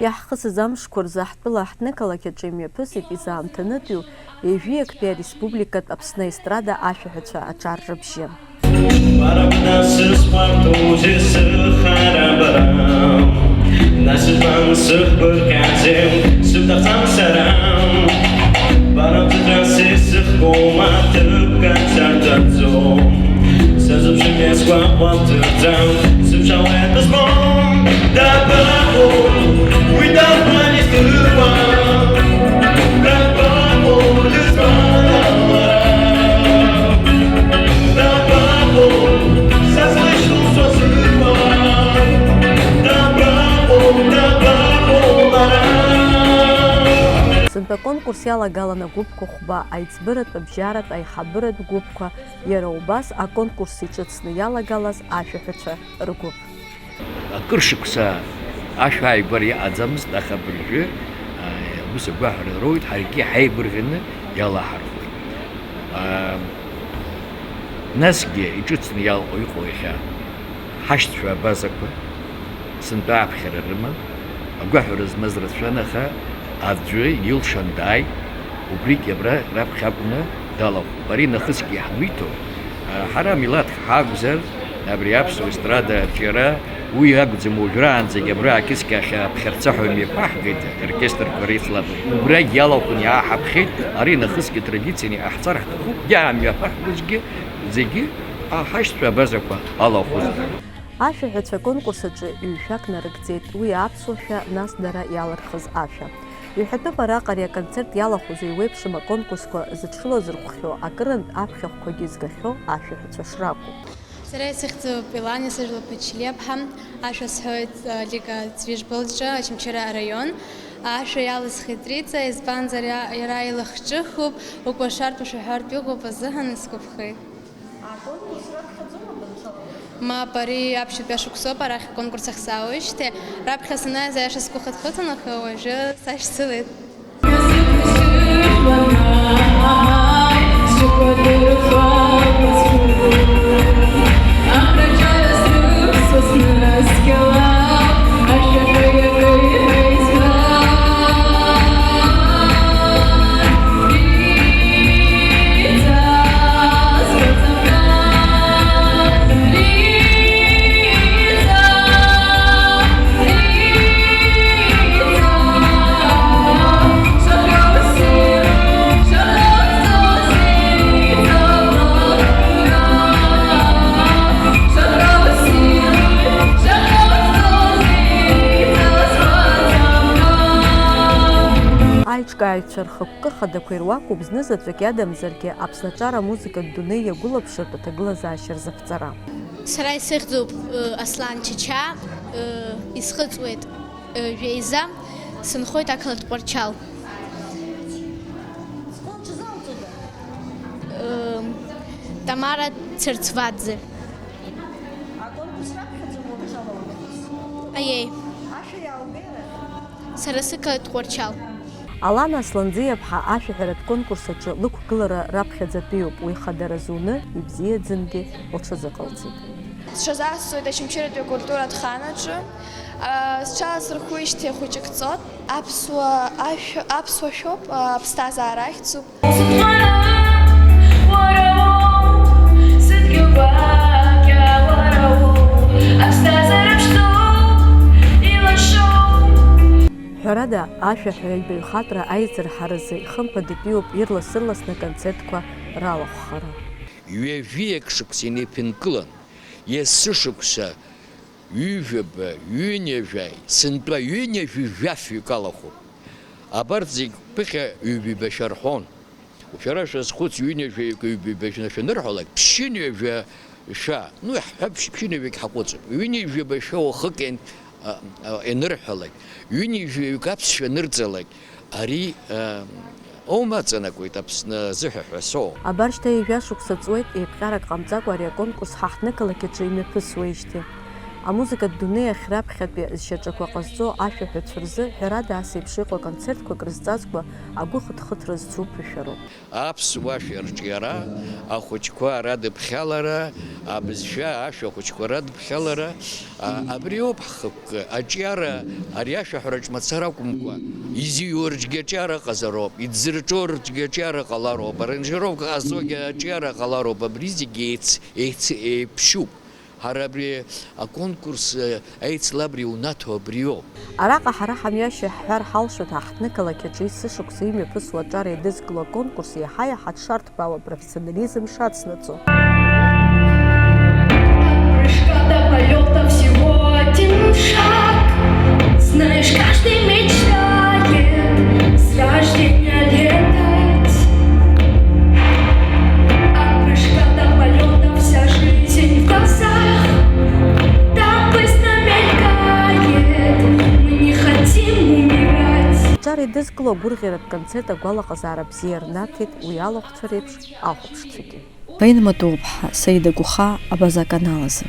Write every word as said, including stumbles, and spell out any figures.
Иаҳхысыз амшқәа рзы ҳтәыла ҳҭнықалақь аҿы имҩаԥысит изаамҭанытәиу ҩажәи актәи ареспубликатә Аԥсны аестрада ашәаҳәацәа аҿар рыбжьы. Бара бнасызхәарҭоузеи сыхара бара? Нас избан сыхбырҟьаӡеи, сыбҭахӡам сара? Бара бзыҭрас исыхгома, ҭыԥк ацәарҭаӡом. Сазыԥшын, иазгәаҟуа бдырӡам, сыбжьалеит бызбом. Дабаҟоу, уи дабан издыруа? Дабаҟоу, дызбан лара? Дабаҟоу, са злышьҭоу сазыруа? Дабаҟоу, дабаҟоу лара? Сынтәа аконкурс иалагалан агәыԥқәа хәба, аиҵбыратә, абжьаратә, аиҳабыратә гәыԥқәа, иара убас аконкурс иҿыцны иалагалаз ашәаҳәацәа ргәыԥ. Акыр шықәса ашә ааигәара иҟаӡамызт, аха абыржәы, а, ус агәаҳәара роуеит, ҳаргьы ҳаибарганы иалаҳархәоит. А, насгьы иҿыцны иалҟьо иҟоу иахьа ҳашьцәа абазақәа сынтәа ааԥхьара рыман, агәаҳәара змаз рацәан, аха аӡәы илшан дааит, убригьы абра раԥхьа акәны далахәуп. Ари нахысгьы иаҳгәеиҭо, а, ҳара милаҭк ҳакәзар, абри аԥсуа естрада арҿиара уи акәӡам, уажәраанӡагьы абра акьыскьахь аԥхьарца ҳәа мҩаԥаҳгеит, оркестрқәа реицлаб убрагь иалахәын иааҳаԥхьеит, ари нахысгьы традицианы иҟаҳҵар ҳҭахуп, иаамҩаԥаҳгозгьы зегьы, а, ҳашьцәа абазақәа алахәызар. Ашәаҳәацәа аконкурс аҿы ҩ-шәак нарыгӡеит, уи аԥсуа шәа, нас дара иалырхыз ашәа. Иҳәатәуп араҟа ари аконцерт иалахәыз еиуеиԥшым аконкурсқәа зыҽрылазырхәхьоу, акырынтә аԥхьахәқәагьы згахьоу ашәаҳәацәа шракәу. Сара исыхьӡуп Елана, сыжәлоуп Ачелиаԥҳа. Ашәа сҳәоит, э, Лига Цәижбылҵҿы, Очамчыра араион. Ашәа иалысхит Риҵа, избанзар, иа-, иара илахҿыхуп, укәашартә ушәаҳәартә иҟоуп азыҳәан исгәаԥхеит. Аконкурс раԥхьаӡома банцалакгьы? Мап, ари аԥшьатәи ашықәсоуп арахь аконкурс ахь саауеижьҭеи. Раԥхьа санааиз аиаша сгәы хыҭхыҭын, аха уажәы сашьцылеит. Аиҿкааҩцәа рхықәкы хадақәа ируакуп знызаҵәык иадамзаргьы Аԥсны аҿар амузыкатә дунеи иагәылаԥшыртә аҭагылазаашьа рзаԥҵара. Сара исыхьӡуп, ы, Аслан Чача, ы, исхыҵуеит, ы, жәеиза, сынхоит ақалақь Тҟәарчал. Ы, Тамара Церцваӡе. Аконкурс раԥхьаӡоума уаԥхьа уалахәыз? Аиеи. Ашәа иааугеи ара? Сара сықалақь Тҟәарчал. Алана Асланӡиаԥҳа ашәаҳәаратә конкурс аҿы лықәгылара раԥхьаӡатәиуп, уи хадара зуны, ибзиаӡангьы лҽазыҟалҵеит. Сҽазаасҵоит Очамчыратәи акультуратә хан аҿы. А, сҽаласырхәуижьҭеи хәыҷык ҵот, аԥсуа ашә-, аԥсуа шәоуп, а, аԥсҭазаара ахьӡуп. Усыдхәара, уара уоуп, сыдгьыл гәакьа, уара уоуп, аԥсҭазаара ԥшӡоуп, илашоуп. Ҳәарада, ашәаҳәаҩ аибаҩхатәра аизырҳаразы ихымԥадатәиуп ирлас-ырласны аконцертқәа ралахәхара. Ҩажәиак шықәса инеиԥынкылан, есышықәса ҩажәаба, ҩынҩажәаи, сынтәа ҩынҩажәи жәафҩык алахәуп. Абарҭ зегь ԥыхьа ҩбаҩбашьа рҳәон. Шәара шәазхәыц, ҩынҩажәаҩык ҩбаҩбашьа шәанырҳәалак, ԥшьынҩажәа шәа, ну, иаҳҳәап, ԥшь-, ԥшьынҩажәагь ҳаҟәыҵып. Ҩынҩажәаба шәа уахык иан-, а, а, ианырҳәалак, ҩынҩажәаҩык аԥсшәа анырҵалак, ари, а, оумаҵанакуеит Аԥсны азыҳәа ҳәа соу. Абар шьҭа ҩажәа шықәса ҵуеит, еиԥҟьарак ҟамҵакәа ари аконкурс ҳа ҳнықалақь аҿы имҩаԥысуеижьҭеи. Амузыкатә дунеи ахь раԥхьатәи зшьаҿақәа ҟазҵо ашәаҳәацәа рзы, ҳәарада, ас еиԥш иҟоу аконцертқәак рызҵазкуа агәы хыҭхыҭра зцу ԥышәароуп. Аԥсуа шәарҿиара, ахәыҷқәа радыԥхьалара, абызшәа ашәа хәыҷқәа радыԥхьалара, а, абриоуп ҳхықәкы. Аҿиара ари ашәаҳәараҿ мацара акәымкәа, изыҩуа рҿгьы аҿиара ыҟазароуп, иӡырҿо рҿгьы аҿиара ҟалароуп, аранжировка ҟазҵогьы аҿиара ҟалароуп, абри зегьы еиц-, еиц-, еиԥшьуп. Ҳара абри аконкурс, э, аицлабра иунаҭо абриоуп. Араҟа ҳара ҳамҩашьо иаҳҳәар ҳалшоит, ҳаҳҭнықалақь аҿы есышықәса имҩаԥысуа аҿар еидызкыло аконкурс иаҳа-иаҳа дшарҭбаауа профессионализм шацнаҵо. От прыжка до полёта всего один шаг. Знаешь, каждый мечтает с рождения летать. От прыжка до полёта вся жизнь в глазах. Так быстро мелькает, мы не хотим умирать. Аҿар еидызкыло агәырӷьаратә концерт агәалаҟазаара бзиа рнаҭеит уи алахәцәа реиԥш ахәаԥшцәагьы. Фаина Матуаԥҳа, Саида Гәыхаа, Абаза аканал азы.